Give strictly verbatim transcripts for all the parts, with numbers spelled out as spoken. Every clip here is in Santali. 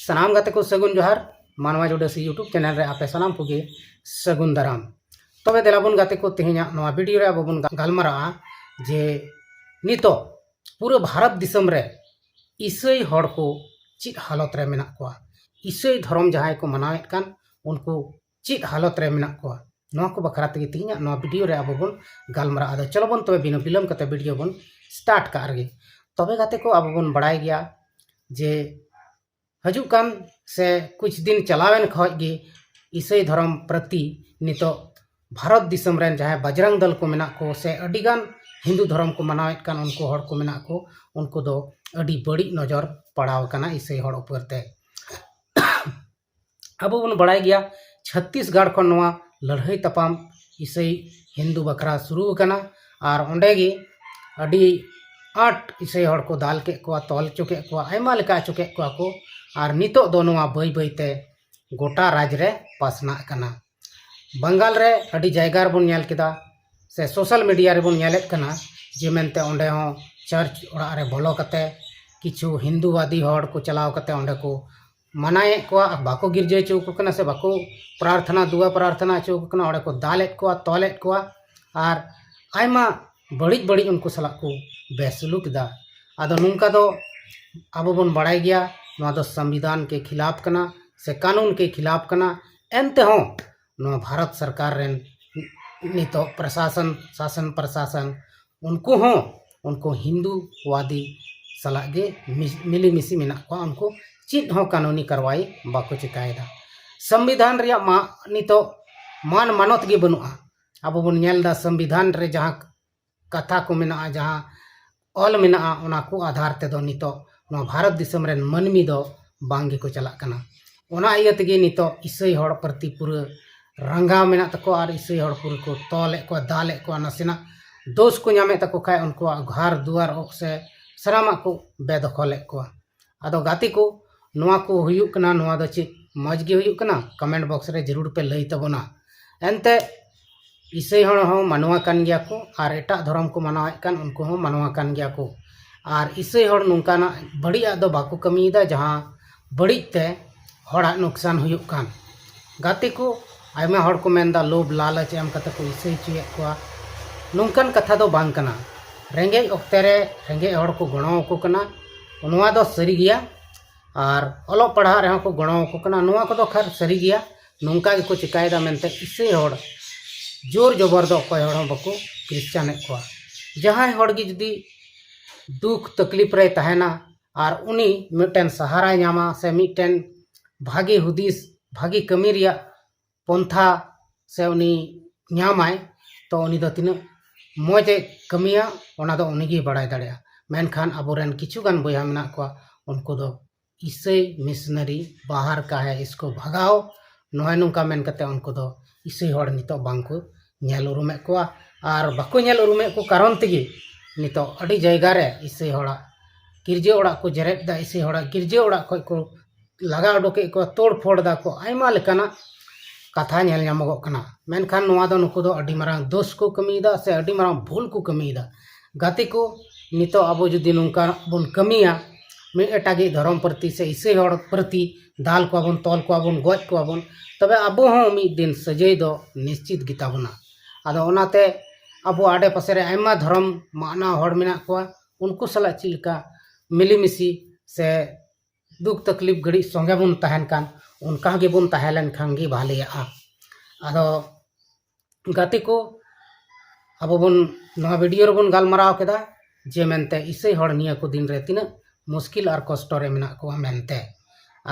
ᱥᱟᱱᱟᱢ ᱜᱟᱛᱮ ᱠᱚ ᱥᱟᱹᱜᱩᱱ ᱡᱚᱦᱟᱨ᱾ ᱢᱟᱱᱣᱟ ᱡᱩᱰᱟᱹᱥᱤ YouTube ᱪᱮᱱᱮᱞ ᱨᱮ ᱟᱯᱮ ᱥᱟᱱᱟᱢ ᱠᱚᱜᱮ ᱥᱟᱹᱜᱩᱱ ᱫᱟᱨᱟᱢ᱾ ᱛᱚᱵᱮ ᱫᱮᱞᱟ ᱵᱚᱱ ᱜᱟᱛᱮ ᱠᱚ, ᱛᱮᱦᱮᱧᱟᱜ ᱱᱚᱣᱟ ᱵᱷᱤᱰᱤᱭᱳ ᱨᱮ ᱟᱵᱚ ᱵᱚᱱ ᱜᱟᱞᱢᱟᱨᱟᱜᱼᱟ ᱡᱮ ᱱᱤᱛᱚᱜ ᱯᱩᱨᱟᱹ ᱵᱷᱟᱨᱚᱛ ᱫᱤᱥᱚᱢ ᱨᱮ ᱤᱥᱟᱹᱭ ᱦᱚᱲ ᱠᱚ ᱪᱮᱫ ᱦᱟᱞᱚᱛ ᱨᱮ ᱢᱮᱱᱟᱜ ᱠᱚᱣᱟ, ᱤᱥᱟᱹᱭ ᱫᱷᱚᱨᱚᱢ ᱡᱟᱦᱟᱸᱭ ᱠᱚ ᱢᱟᱱᱟᱣᱮᱫ ᱠᱟᱱ ᱩᱱᱠᱩ ᱪᱮᱫ ᱦᱟᱞᱚᱛ ᱨᱮ ᱢᱮᱱᱟᱜ ᱠᱚᱣᱟ, ᱱᱚᱣᱟ ᱠᱚ ᱵᱟᱠᱷᱨᱟ ᱛᱮᱜᱮ ᱛᱮᱦᱮᱧᱟᱜ ᱱᱚᱣᱟ ᱵᱷᱤᱰᱤᱭᱳ ᱨᱮ ᱟᱵᱚ ᱵᱚᱱ ᱜᱟᱞᱢᱟᱨᱟᱜᱼᱟ᱾ ᱟᱫᱚ ᱪᱚᱞᱚ ᱵᱚᱱ ᱛᱚᱵᱮ ᱵᱤᱱᱟᱹ ᱵᱤᱞᱚᱢ ᱠᱟᱛᱮ ᱵᱷᱤᱰᱤᱭᱳ ᱵᱚᱱ ᱥᱴᱟᱨᱴ ᱠᱟᱜ ᱨᱮᱜᱮ᱾ ᱛᱚᱵᱮ ᱜᱟᱛᱮ ᱠᱚ, ᱟᱵᱚ ᱵᱚᱱ ᱵᱟᱲᱟᱭ ᱜᱮᱭᱟ ᱡᱮ ᱦᱤᱡᱩᱜ ᱠᱟᱱ ᱥᱮ ᱠᱩᱪ ᱫᱤᱱ ᱪᱟᱞᱟᱣᱮᱱ ᱠᱷᱚᱡ ᱜᱮ ᱤᱥᱟᱹᱭ ᱫᱷᱚᱨᱚᱢ ᱯᱨᱚᱛᱤ ᱱᱤᱛᱚᱜ ᱵᱷᱟᱨᱚᱛ ᱫᱤᱥᱚᱢ ᱨᱮᱱ ᱡᱟᱦᱟᱸᱭ ᱵᱟᱡᱽᱨᱟᱝ ᱫᱚᱞ ᱠᱚ ᱢᱮᱱᱟᱜ ᱠᱚ ᱥᱮ ᱟᱹᱰᱤᱜᱟᱱ ᱦᱤᱱᱫᱩ ᱫᱷᱚᱨᱚᱢ ᱠᱚ ᱢᱟᱱᱟᱣᱮᱫ ᱠᱟᱱ ᱩᱱᱠᱩ ᱦᱚᱲ ᱠᱚ ᱢᱮᱱᱟᱜ ᱠᱚ, ᱩᱱᱠᱩ ᱫᱚ ᱟᱹᱰᱤ ᱵᱟᱹᱲᱤᱡ ᱱᱚᱡᱚᱨ ᱯᱟᱲᱟᱣ ᱟᱠᱟᱱᱟ ᱤᱥᱟᱹᱭ ᱦᱚᱲ ᱩᱯᱚᱨ ᱛᱮ᱾ ᱟᱵᱚ ᱵᱚᱱ ᱵᱟᱲᱟᱭ ᱜᱮᱭᱟ, ᱪᱷᱚᱛᱛᱤᱥᱜᱚᱲ ᱠᱷᱚᱱ ᱱᱚᱣᱟ ᱞᱟᱹᱲᱦᱟᱹᱭ ᱛᱟᱯᱟᱢ ᱤᱥᱟᱹᱭ ᱦᱤᱱᱫᱩ ᱵᱟᱠᱷᱨᱟ ᱥᱩᱨᱩ ᱟᱠᱟᱱᱟ᱾ ᱟᱨ ᱚᱸᱰᱮ ᱜᱮ ᱟᱹᱰᱤ ᱟᱸᱴ ᱤᱥᱟᱹᱭ ᱦᱚᱲ ᱠᱚ ᱫᱟᱞ ᱠᱮᱫ ᱠᱚᱣᱟ, ᱛᱚᱞ ᱦᱚᱪᱚ ᱠᱮᱫ ᱠᱚᱣᱟ, ᱟᱭᱢᱟ ᱞᱮᱠᱟ ᱦᱚᱪᱚ ᱠᱮᱫ ᱠᱚᱣᱟ ᱠᱚ᱾ ᱟᱨ ᱱᱤᱛᱚᱜ ᱫᱚ ᱱᱚᱣᱟ ᱵᱟᱹᱭ ᱵᱟᱹᱭ ᱛᱮ ᱜᱚᱴᱟ ᱨᱟᱡᱽ ᱨᱮ ᱯᱟᱥᱱᱟᱜ ᱠᱟᱱᱟ᱾ ᱵᱟᱝᱜᱟᱞ ᱨᱮ ᱟᱹᱰᱤ ᱡᱟᱭᱜᱟ ᱨᱮᱵᱚᱱ ᱧᱮᱞ ᱠᱮᱫᱟ ᱥᱮ ᱥᱳᱥᱟᱞ ᱢᱤᱰᱤᱭᱟ ᱨᱮᱵᱚᱱ ᱧᱮᱞᱮᱫ ᱠᱟᱱᱟ ᱡᱮ ᱢᱮᱱᱛᱮ ᱚᱸᱰᱮ ᱦᱚᱸ ᱪᱟᱨᱪ ᱚᱲᱟᱜ ᱨᱮ ᱵᱚᱞᱚ ᱠᱟᱛᱮ ᱠᱤᱪᱷᱩ ᱦᱤᱱᱫᱩᱣᱟᱫᱤ ᱦᱚᱲ ᱠᱚ ᱪᱟᱞᱟᱣ ᱠᱟᱛᱮ ᱚᱸᱰᱮ ᱠᱚ ᱢᱟᱱᱟᱭᱮᱫ ᱠᱚᱣᱟ, ᱵᱟᱠᱚ ᱜᱤᱨᱡᱟᱹ ᱦᱚᱪᱚ ᱟᱠᱚ ᱠᱟᱱᱟ ᱥᱮ ᱵᱟᱠᱚ ᱯᱨᱟᱨᱛᱷᱚᱱᱟ, ᱫᱩᱣᱟ ᱯᱨᱟᱨᱛᱷᱚᱱᱟ ᱦᱚᱪᱚ ᱟᱠᱚ ᱠᱟᱱᱟ, ᱚᱸᱰᱮ ᱠᱚ ᱫᱟᱞᱮᱫ ᱠᱚᱣᱟ, ᱛᱚᱞᱮᱫ ᱠᱚᱣᱟ ᱟᱨ ᱟᱭᱢᱟ ᱵᱟᱹᱲᱤᱡ ᱵᱟᱹᱲᱤᱡ ᱩᱱᱠᱩ ᱥᱟᱞᱟᱜ ᱠᱚ ᱵᱮᱥᱩᱞᱩᱠ ᱮᱫᱟ᱾ ᱟᱫᱚ ᱱᱚᱝᱠᱟ ᱫᱚ ᱟᱵᱚ ᱵᱚᱱ ᱵᱟᱲᱟᱭ ᱜᱮᱭᱟ, ᱱᱚᱣᱟ ᱫᱚ ᱥᱚᱝᱵᱤᱫᱷᱟᱱ ᱠᱮ ᱠᱷᱤᱞᱟᱯ ᱠᱟᱱᱟ ᱥᱮ ᱠᱟᱹᱱᱩᱱ ᱠᱮ ᱠᱷᱤᱞᱟᱯ ᱠᱟᱱᱟ᱾ ᱮᱱᱛᱮ ᱦᱚᱸ ᱱᱚᱣᱟ ᱵᱷᱟᱨᱚᱛ ᱥᱚᱨᱠᱟᱨ ᱨᱮᱱ ᱱᱤᱛᱚᱜ ᱯᱨᱚᱥᱟᱥᱚᱱ, ᱥᱟᱥᱚᱱ ᱯᱨᱚᱥᱟᱥᱚᱱ, ᱩᱱᱠᱩ ᱦᱚᱸ ᱩᱱᱠᱩ ᱦᱤᱱᱫᱩᱣᱟᱫᱤ ᱥᱟᱞᱟᱜ ᱜᱮ ᱢᱤ-, ᱢᱤᱞᱤᱢᱤᱥᱤ ᱢᱮᱱᱟᱜ ᱠᱚᱣᱟ᱾ ᱩᱱᱠᱩ ᱪᱮᱫ ᱦᱚᱸ ᱠᱟᱹᱱᱩᱱᱤ ᱠᱟᱨᱣᱟᱭ ᱵᱟᱠᱚ ᱪᱮᱠᱟᱭᱮᱫᱟ᱾ ᱥᱚᱝᱵᱤᱫᱷᱟᱱ ᱨᱮᱭᱟᱜ ᱢᱟ ᱱᱤᱛᱚᱜ ᱢᱟᱱ ᱢᱟᱱᱚᱛ ᱜᱮ ᱵᱟᱹᱱᱩᱜᱼᱟ᱾ ᱟᱵᱚ ᱵᱚᱱ ᱧᱮᱞ ᱮᱫᱟ ᱥᱚᱝᱵᱤᱫᱷᱟᱱ ᱨᱮ ᱡᱟᱦᱟᱸ ᱠᱟᱛᱷᱟ ᱠᱚ ᱢᱮᱱᱟᱜᱼᱟ, ᱡᱟᱦᱟᱸ ᱚᱞ ᱢᱮᱱᱟᱜᱼᱟ, ᱚᱱᱟ ᱠᱚ ᱟᱫᱷᱟᱨ ᱛᱮᱫᱚ ᱱᱤᱛᱚᱜ ᱱᱚᱣᱟ ᱵᱷᱟᱨᱚᱛ ᱫᱤᱥᱚᱢ ᱨᱮᱱ ᱢᱟᱹᱱᱢᱤ ᱫᱚ ᱵᱟᱝ ᱜᱮᱠᱚ ᱪᱟᱞᱟᱜ ᱠᱟᱱᱟ᱾ ᱚᱱᱟ ᱤᱭᱟᱹ ᱛᱮᱜᱮ ᱱᱤᱛᱚᱜ ᱤᱥᱟᱹᱭ ᱦᱚᱲ ᱯᱨᱚᱛᱤ ᱯᱩᱨᱟᱹ ᱨᱟᱸᱜᱟᱣ ᱢᱮᱱᱟᱜ ᱛᱟᱠᱚᱣᱟ ᱟᱨ ᱤᱥᱟᱹᱭ ᱦᱚᱲ ᱯᱩᱨᱟᱹ ᱠᱚ ᱛᱚᱞᱮᱫ ᱠᱚᱣᱟ, ᱫᱟᱞᱮᱫ ᱠᱚᱣᱟ᱾ ᱱᱟᱥᱮᱱᱟᱜ ᱫᱳᱥ ᱠᱚ ᱧᱟᱢᱮᱫ ᱛᱟᱠᱚ ᱠᱷᱟᱡ ᱩᱱᱠᱩᱣᱟᱜ ᱜᱷᱟᱨ ᱫᱩᱣᱟᱨ ᱚᱠ ᱥᱮ ᱥᱟᱱᱟᱢᱟᱜ ᱠᱚ ᱵᱮᱫᱚᱠᱷᱚᱞᱮᱫ ᱠᱚᱣᱟ᱾ ᱟᱫᱚ ᱜᱟᱛᱮ ᱠᱚ, ᱱᱚᱣᱟ ᱠᱚ ᱦᱩᱭᱩᱜ ᱠᱟᱱᱟ, ᱱᱚᱣᱟ ᱫᱚ ᱪᱮᱫ ᱢᱚᱡᱽ ᱜᱮ ᱦᱩᱭᱩᱜ ᱠᱟᱱᱟ? ᱠᱚᱢᱮᱱᱴ ᱵᱚᱠᱥ ᱨᱮ ᱡᱟᱹᱨᱩᱲ ᱯᱮ ᱞᱟᱹᱭ ᱛᱟᱵᱚᱱᱟ᱾ ᱮᱱᱛᱮ ᱤᱥᱟᱹᱭ ᱦᱚᱲ ᱦᱚᱸ ᱢᱟᱱᱣᱟ ᱠᱟᱱ ᱜᱮᱭᱟ ᱠᱚ ᱟᱨ ᱮᱴᱟᱜ ᱫᱷᱚᱨᱚᱢ ᱠᱚ ᱢᱟᱱᱟᱣᱮᱫ ᱠᱟᱱ ᱩᱱᱠᱩ ᱦᱚᱸ ᱢᱟᱱᱣᱟ ᱠᱟᱱ ᱜᱮᱭᱟ ᱠᱚ᱾ ᱟᱨ ᱤᱥᱟᱹᱭ ᱦᱚᱲ ᱱᱚᱝᱠᱟᱱᱟᱜ ᱵᱟᱹᱲᱤᱡᱟᱜ ᱫᱚ ᱵᱟᱠᱚ ᱠᱟᱹᱢᱤᱭᱮᱫᱟ ᱡᱟᱦᱟᱸ ᱵᱟᱹᱲᱤᱡ ᱛᱮ ᱦᱚᱲᱟᱜ ᱱᱩᱠᱥᱟᱱ ᱦᱩᱭᱩᱜ ᱠᱟᱱ᱾ ᱜᱟᱛᱮ ᱠᱚ, ᱟᱭᱢᱟ ᱦᱚᱲ ᱠᱚ ᱢᱮᱱᱫᱟ ᱞᱳᱵᱷ ᱞᱟᱞᱚᱪ ᱮᱢ ᱠᱟᱛᱮ ᱠᱚ ᱤᱥᱟᱹᱭ ᱦᱚᱪᱚᱭᱮᱫ ᱠᱚᱣᱟ᱾ ᱱᱚᱝᱠᱟᱱ ᱠᱟᱛᱷᱟ ᱫᱚ ᱵᱟᱝ ᱠᱟᱱᱟ᱾ ᱨᱮᱸᱜᱮᱡ ᱚᱠᱛᱮ ᱨᱮ ᱨᱮᱸᱜᱮᱡ ᱦᱚᱲ ᱠᱚ ᱜᱚᱲᱚ ᱟᱠᱚ ᱠᱟᱱᱟ, ᱱᱚᱣᱟ ᱫᱚ ᱥᱟᱹᱨᱤ ᱜᱮᱭᱟ᱾ ᱟᱨ ᱚᱞᱚᱜ ᱯᱟᱲᱦᱟᱜ ᱨᱮᱦᱚᱸ ᱠᱚ ᱜᱚᱲᱚ ᱟᱠᱚ ᱠᱟᱱᱟ, ᱱᱚᱣᱟ ᱠᱚᱫᱚ ᱠᱷᱟᱱ ᱥᱟᱹᱨᱤ ᱜᱮᱭᱟ᱾ ᱱᱚᱝᱠᱟ ᱜᱮᱠᱚ ᱪᱤᱠᱟᱭᱮᱫᱟ ᱢᱮᱱᱛᱮ ᱤᱥᱟᱹᱭ ᱦᱚᱲ ᱡᱳᱨ ᱡᱚᱵᱚᱨ ᱫᱚ ᱚᱠᱚᱭ ᱦᱚᱲ ᱦᱚᱸ ᱵᱟᱠᱚ ᱠᱷᱨᱤᱥᱪᱟᱱᱮᱫ ᱠᱚᱣᱟ᱾ ᱡᱟᱦᱟᱸᱭ ᱦᱚᱲ ᱜᱮ ᱡᱩᱫᱤ ᱫᱩᱠ ᱛᱟᱠᱞᱤᱯ ᱨᱮᱭ ᱛᱟᱦᱮᱱᱟ ᱟᱨ ᱩᱱᱤ ᱢᱤᱫᱴᱮᱱ ᱥᱟᱦᱟᱨᱟᱭ ᱧᱟᱢᱟ ᱥᱮ ᱢᱤᱫᱴᱮᱱ ᱵᱷᱟᱜᱮ ᱦᱩᱫᱤᱥ, ᱵᱷᱟᱜᱮ ᱠᱟᱹᱢᱤ ᱨᱮᱭᱟᱜ ᱯᱚᱱᱛᱷᱟ ᱥᱮ ᱩᱱᱤ ᱧᱟᱢᱟᱭ, ᱛᱚ ᱩᱱᱤ ᱫᱚ ᱛᱤᱱᱟᱹᱜ ᱢᱚᱡᱽ ᱮ ᱠᱟᱹᱢᱤᱭᱟ, ᱚᱱᱟ ᱫᱚ ᱩᱱᱤ ᱜᱮᱭ ᱵᱟᱲᱟᱭ ᱫᱟᱲᱮᱭᱟᱜᱼᱟ᱾ ᱢᱮᱱᱠᱷᱟᱱ ᱟᱵᱚᱨᱮᱱ ᱠᱤᱪᱷᱩ ᱜᱟᱱ ᱵᱚᱭᱦᱟ ᱢᱮᱱᱟᱜ ᱠᱚᱣᱟ, ᱩᱱᱠᱩ ᱫᱚ ᱤᱥᱟᱹᱭ ᱢᱤᱥᱱᱟᱨᱤ ᱵᱟᱦᱟᱨ ᱠᱟ ᱦᱮ ᱤᱥᱠᱳ ᱵᱷᱟᱜᱟᱣ, ᱱᱚᱜᱼᱚᱭ ᱱᱚᱝᱠᱟ ᱢᱮᱱ ᱠᱟᱛᱮ ᱩᱱᱠᱩ ᱫᱚ ᱤᱥᱟᱹᱭ ᱦᱚᱲ ᱱᱤᱛᱚᱜ ᱵᱟᱝ ᱠᱚ ᱧᱮᱞ ᱩᱨᱩᱢᱮᱫ ᱠᱚᱣᱟ᱾ ᱟᱨ ᱵᱟᱠᱚ ᱧᱮᱞ ᱩᱨᱩᱢᱮᱫ ᱠᱚ ᱠᱟᱨᱚᱱ ᱛᱮᱜᱮ ᱱᱤᱛᱚᱜ ᱟᱹᱰᱤ ᱡᱟᱭᱜᱟ ᱨᱮ ᱤᱥᱟᱹᱭ ᱦᱚᱲᱟᱜ ᱜᱤᱨᱡᱟᱹ ᱚᱲᱟᱜ ᱠᱚ ᱡᱮᱨᱮᱫ ᱮᱫᱟ, ᱤᱥᱟᱹᱭ ᱦᱚᱲᱟᱜ ᱜᱤᱨᱡᱟᱹ ᱚᱲᱟᱜ ᱠᱷᱚᱱ ᱠᱚ ᱞᱟᱜᱟ ᱩᱰᱩᱠᱮᱫ ᱠᱚᱣᱟ, ᱛᱳᱲ ᱯᱷᱳᱲ ᱫᱟᱠᱚ, ᱟᱭᱢᱟ ᱞᱮᱠᱟᱱᱟᱜ ᱠᱟᱛᱷᱟ ᱧᱮᱞ ᱧᱟᱢᱚᱜᱚᱜ ᱠᱟᱱᱟ᱾ ᱢᱮᱱᱠᱷᱟᱱ ᱱᱚᱣᱟ ᱫᱚ ᱱᱩᱠᱩ ᱫᱚ ᱟᱹᱰᱤ ᱢᱟᱨᱟᱝ ᱫᱳᱥ ᱠᱚ ᱠᱟᱹᱢᱤᱭᱮᱫᱟ ᱥᱮ ᱟᱹᱰᱤ ᱢᱟᱨᱟᱝ ᱵᱷᱩᱞ ᱠᱚ ᱠᱟᱹᱢᱤᱭᱮᱫᱟ᱾ ᱜᱟᱛᱮ ᱠᱚ, ᱱᱤᱛᱚᱜ ᱟᱵᱚ ᱡᱩᱫᱤ ᱱᱚᱝᱠᱟ ᱵᱚᱱ ᱠᱟᱹᱢᱤᱭᱟ, ᱢᱤᱫ ᱮᱴᱟᱜᱤᱡ ᱫᱷᱚᱨᱚᱢ ᱯᱨᱚᱛᱤ ᱥᱮ ᱤᱥᱟᱹᱭ ᱦᱚᱲ ᱯᱨᱚᱛᱤ ᱫᱟᱞ ᱠᱚᱣᱟ ᱵᱚᱱ, ᱛᱚᱞ ᱠᱚᱣᱟ ᱵᱚᱱ, ᱜᱚᱡ ᱠᱚᱣᱟ ᱵᱚᱱ, ᱛᱚᱵᱮ ᱟᱵᱚ ᱦᱚᱸ ᱢᱤᱫ ᱫᱤᱱ ᱥᱟᱹᱡᱟᱹᱭ ᱫᱚ ᱱᱤᱥᱪᱤᱛ ᱜᱮᱛᱟ ᱵᱚᱱᱟ᱾ ᱟᱫᱚ ᱚᱱᱟᱛᱮ ᱟᱵᱚ ᱟᱰᱮ ᱯᱟᱥᱮ ᱨᱮ ᱟᱭᱢᱟ ᱫᱷᱚᱨᱚᱢ ᱢᱟᱱᱟᱣ ᱦᱚᱲ ᱢᱮᱱᱟᱜ ᱠᱚᱣᱟ, ᱩᱱᱠᱩ ᱥᱟᱞᱟᱜ ᱪᱮᱫ ᱞᱮᱠᱟ ᱢᱤᱞᱤᱢᱤᱥᱤ ᱥᱮ ᱫᱩᱠ ᱛᱟᱠᱞᱤᱯ ᱜᱷᱟᱹᱲᱤᱡ ᱥᱚᱸᱜᱮ ᱵᱚᱱ ᱛᱟᱦᱮᱱ ᱠᱟᱱ, ᱚᱱᱠᱟ ᱜᱮᱵᱚᱱ ᱛᱟᱦᱮᱸ ᱞᱮᱱ ᱠᱷᱟᱱ ᱜᱮ ᱵᱷᱟᱞᱮᱭᱟᱜᱼᱟ᱾ ᱟᱫᱚ ᱜᱟᱛᱮ ᱠᱚ, ᱟᱵᱚ ᱵᱚᱱ ᱱᱚᱣᱟ ᱵᱷᱤᱰᱤᱭᱳ ᱨᱮᱵᱚᱱ ᱜᱟᱞᱢᱟᱨᱟᱣ ᱠᱮᱫᱟ ᱡᱮ ᱢᱮᱱᱛᱮ ᱤᱥᱟᱹᱭ ᱦᱚᱲ ᱱᱤᱭᱟᱹ ᱠᱚ ᱫᱤᱱ ᱨᱮ ᱛᱤᱱᱟᱹᱜ ᱢᱩᱥᱠᱤᱞ ᱟᱨ ᱠᱚᱥᱴᱚ ᱨᱮ ᱢᱮᱱᱟᱜ ᱠᱚᱣᱟ ᱢᱮᱱᱛᱮ᱾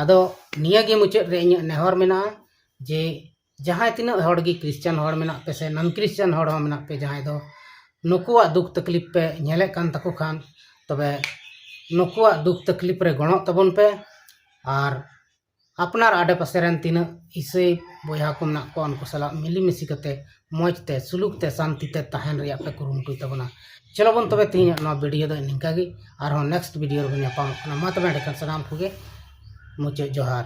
ᱟᱫᱚ ᱱᱤᱭᱟᱹ ᱜᱮ ᱢᱩᱪᱟᱹᱫ ᱨᱮ ᱤᱧᱟᱹᱜ ᱱᱮᱦᱚᱨ ᱢᱮᱱᱟᱜᱼᱟ ᱡᱮ ᱡᱟᱦᱟᱸᱭ ᱛᱤᱱᱟᱹᱜ ᱦᱚᱲ ᱜᱮ ᱠᱷᱨᱤᱥᱪᱟᱱ ᱦᱚᱲ ᱢᱮᱱᱟᱜ ᱯᱮ ᱥᱮ ᱱᱚᱱ ᱠᱷᱨᱤᱥᱪᱟᱱ ᱦᱚᱲ ᱦᱚᱸ ᱢᱮᱱᱟᱜ ᱯᱮ, ᱡᱟᱦᱟᱸᱭ ᱫᱚ ᱱᱩᱠᱩᱣᱟᱜ ᱫᱩᱠ ᱛᱟᱠᱞᱤᱯ ᱯᱮ ᱧᱮᱞᱮᱫ ᱠᱟᱱ ᱛᱟᱠᱚ ᱠᱷᱟᱱ, ᱛᱚᱵᱮ ᱱᱩᱠᱩᱣᱟᱜ ᱫᱩᱠ ᱛᱟᱠᱞᱤᱯ ᱨᱮ ᱜᱚᱲᱚᱜ ᱛᱟᱵᱚᱱ ᱯᱮ᱾ ᱟᱨ ᱟᱯᱱᱟᱨ ᱟᱰᱮ ᱯᱟᱥᱮ ᱨᱮᱱ ᱛᱤᱱᱟᱹᱜ ᱤᱥᱟᱹᱭ ᱵᱚᱭᱦᱟ ᱠᱚ ᱢᱮᱱᱟᱜ ᱠᱚᱣᱟ, ᱩᱱᱠᱩ ᱥᱟᱞᱟᱜ ᱢᱤᱞᱤᱢᱤᱥᱤ ᱠᱟᱛᱮ ᱢᱚᱡᱽ ᱛᱮ ᱥᱩᱞᱩᱠ ᱛᱮ ᱥᱟᱱᱛᱤ ᱛᱮ ᱛᱟᱦᱮᱱ ᱨᱮᱭᱟᱜ ᱯᱮ ᱠᱩᱨᱩᱢᱩᱴᱩᱭ ᱛᱟᱵᱚᱱᱟ᱾ ᱪᱚᱞᱚ ᱵᱚᱱ ᱛᱚᱵᱮ ᱛᱮᱦᱮᱧᱟᱜ ᱱᱚᱣᱟ ᱵᱷᱤᱰᱤᱭᱳ ᱫᱚ ᱱᱤᱝᱠᱟ ᱜᱮ, ᱟᱨᱦᱚᱸ ᱱᱮᱠᱥᱴ ᱵᱷᱤᱰᱤᱭᱳ ᱨᱮᱵᱚᱱ ᱧᱟᱯᱟᱢᱚᱜ ᱠᱟᱱᱟ᱾ ᱢᱟ ᱛᱚᱵᱮ ᱮᱸᱰᱮᱠᱷᱟᱱ ᱥᱟᱱᱟᱢ ᱠᱚᱜᱮ ᱢᱩᱪᱟᱹᱫ ᱡᱚᱦᱟᱨ᱾